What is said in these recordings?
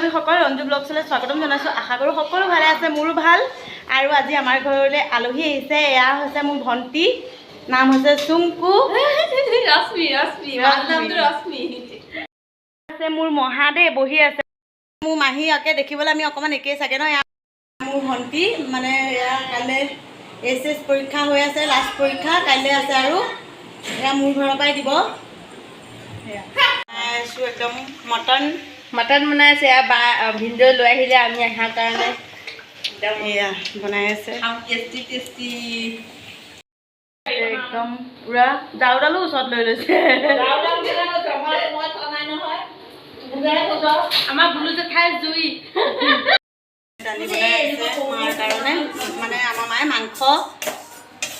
বান্ধৱীসকল, ৰঞ্জু ব্লগছলৈ স্বাগতম জনাইছোঁ। আশা কৰোঁ সকলো ভালে আছে, মোৰো ভাল। আৰু আজি আমাৰ ঘৰলৈ আলহী আহিছে। এয়া হৈছে মোৰ ভণ্টি, নাম হৈছে চুংকু। ৰশ্মি, ৰশ্মি, মাৰ নামটো ৰশ্মি। আছে মোৰ মহা দেই, বহি আছে। মোৰ মাহী আকে দেখিবলৈ আমি অকণমান একেই চাগে ন। এয়া মোৰ ভণ্টি, মানে এয়া কাইলৈ এইচএছ পৰীক্ষা হৈ আছে, লাষ্ট পৰীক্ষা কাইলৈ আছে আৰু এয়া মোৰ ঘৰৰ পৰাই দিব। এয়া বনাই আছোঁ একদম মটন। মটন বনাই আছে। এয়া বা ভিনদেউ লৈ আহিলে আমি অহাৰ কাৰণে। একদম এয়া বনাই আছে। খাম, টেষ্টি টেষ্টি। একদম পুৰা জাৰুডালো ওচৰত লৈ লৈছে। আমাৰ বোলো জেঠাই জুই। দালি বনাই আছে মাৰ কাৰণে। মানে আমাৰ মায়ে মাংস,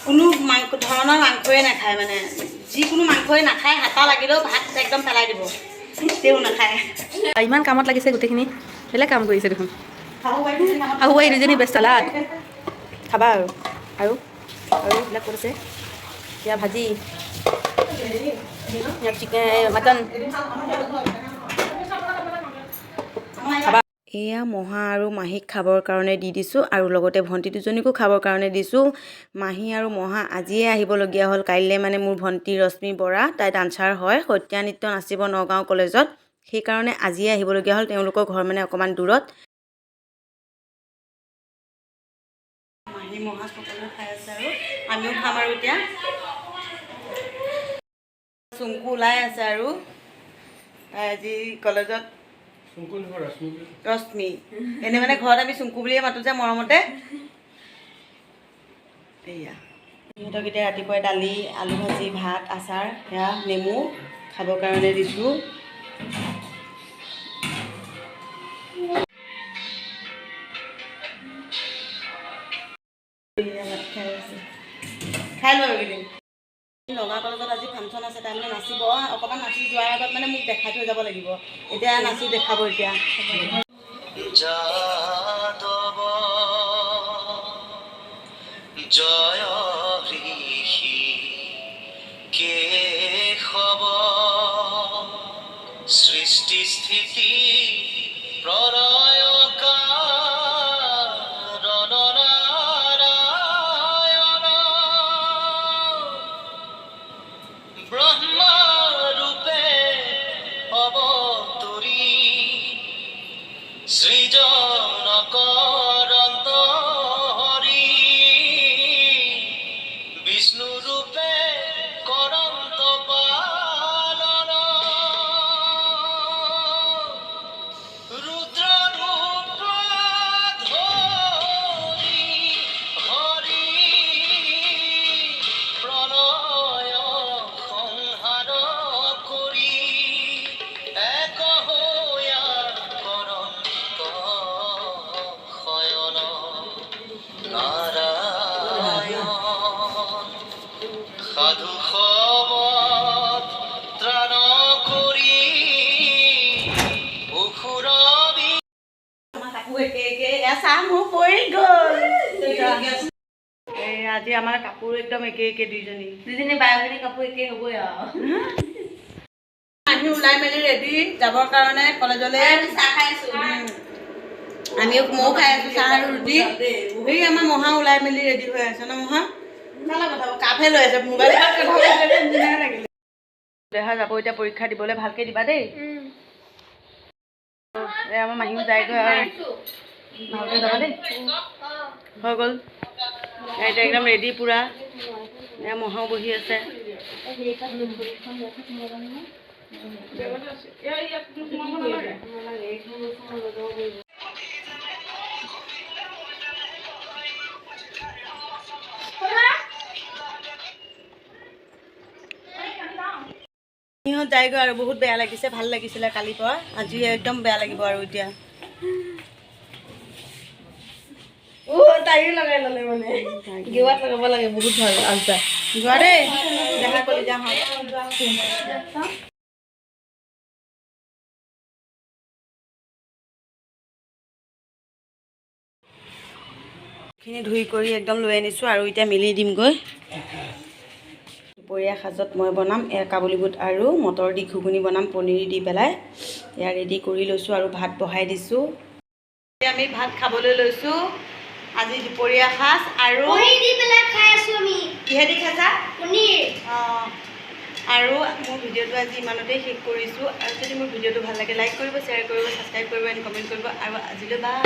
কোনো মাংস ধৰণৰ মাংসয়ে নাখায়, মানে যিকোনো মাংসই নাখায়। হাতা লাগিলেও ভাত একদম পেলাই দিব, তেও নাখায়। ইমান কামত লাগিছে, গোটেইখিনি বেলেগ কাম কৰিছে দেখোন। খাব পাৰি। শাহু বোৱাৰী দুজনী ব্যস্ত। চালাড খাবা আৰু আৰু আৰু এইবিলাক ক'ত আছে? এতিয়া ভাজি, ইয়াত চিকেন, মটন খাবা। এয়া মহা আৰু মাহীক খাবৰ কাৰণে দি দিছোঁ আৰু লগতে ভণ্টি দুজনীকো খাবৰ কাৰণে দিছোঁ। মাহী আৰু মহা আজিয়ে আহিবলগীয়া হ'ল। কাইলৈ মানে মোৰ ভণ্টি ৰশ্মি বৰা, তাই ডান্সাৰ হয়, সত্ৰীয়া নৃত্য নাচিব নগাঁও কলেজত। সেইকাৰণে আজিয়ে আহিবলগীয়া হ'ল। তেওঁলোকৰ ঘৰ মানে অকণমান দূৰত। মাহী, মহা সকলোৱে খাই আছে আৰু আমিও খাম। আৰু এতিয়া চুংকু ওলাই আছে আৰু তাই আজি কলেজত। ৰশ্মি, এনে মানে ঘৰত আমি চুংকু বুলিয়ে মাতো যে মৰমতে। এয়া সিহঁতক এতিয়া ৰাতিপুৱাই দালি, আলু ভাজি, ভাত, আচাৰ, সেয়া নেমু খাবৰ কাৰণে দিছোঁ। এয়া ভাত খাই আছে, খাই লোৱা এইকেইদিন। নগাঁও কলেজত আজি ফাংচন আছে, তাই মানে নাচিব। অকণমান নাচি যোৱাৰ আগত মানে মোক দেখাই থৈ যাব লাগিব। এতিয়া নাচি দেখাব এতিয়া। যাদৱ জয় হৃষীকেশৱ, সৃষ্টি স্থিতি প্ৰলয় কাৰণ নাৰায়ণ, ব্ৰহ্মা ৰূপে অৱতৰি সৃজন কৰন্ত হৰি, বিষ্ণু ৰূপে কৰন্ত পালন, ৰুদ্ৰ ৰূপ ধৰি হৰি প্ৰলয় সংহাৰ কৰি, এক হৈয়া কৰন্ত শয়ন নাৰায়ণ, সাধু শবদ ত্ৰাণ কৰি অসুৰ আমাৰ কাপোৰ একে একে। এয়া চাহ মোৰ পৰি গ'ল। এই আজি আমাৰ কাপোৰ একদম একে একে দুইজনী। দুজনী বাই ভনী কাপোৰ একেই হ'বই আৰু। আহি ওলাই মেলি ৰেডি যাবৰ কাৰণে কলেজলৈ। আমি চাহ খাই আছো। আমিও, ময়ো খাই আছো চাহ আৰু ৰুটি। এই আমাৰ মহা ওলাই মেলি ৰেডি হৈ আছে ন। মহা কালা কথা কাপহে লৈ আছে, মোবাইলত কথা কৈছে নিচিনা লাগিলে। দেহা যাব এতিয়া পৰীক্ষা দিবলৈ, ভালকে দিবা দেই। এই আমাৰ মাহীও যায়গৈ আৰু ভালকে যাবা দেই। হৈ গ'ল, এতিয়া একদম ৰেডি পূৰা। এয়া মহাও বহি আছে। সিহঁত যায়গৈ আৰু বহুত বেয়া লাগিছে। ভাল লাগিছিলে কালিৰ পৰা, আজি একদম বেয়া লাগিব আৰু এতিয়া। অ', তাইও লগাই ল'লে। মানে গেৱাত লগাব লাগে, বহুত ভাল আঞ্জা। যোৱা দেই দেখা কলিজা। খিনি ধুই কৰি একদম লৈ আনিছোঁ আৰু এতিয়া মেলি দিমগৈ। দুপৰীয়া সাজত মই বনাম এয়া কাবুলী বুট আৰু মটৰ দি ঘুগুনি বনাম, পনীৰ দি পেলাই। এয়া ৰেডি কৰি লৈছোঁ আৰু ভাত বহাই দিছোঁ। আমি ভাত খাবলৈ লৈছোঁ। আজি দুপৰীয়া সাজ আৰু পনীৰ দি পেলাই খাই আছো আমি। কিহেদি খাইছা? পনীৰ। অঁ, আৰু মোৰ ভিডিঅ'টো আজি ইমানতেই শেষ কৰিছোঁ। আৰু যদি মোৰ ভিডিঅ'টো ভাল লাগে, লাইক কৰিব, শ্বেয়াৰ কৰিব, ছাবস্ক্ৰাইব কৰিব এণ্ড কমেণ্ট কৰিব। আৰু আজিলৈ বাই।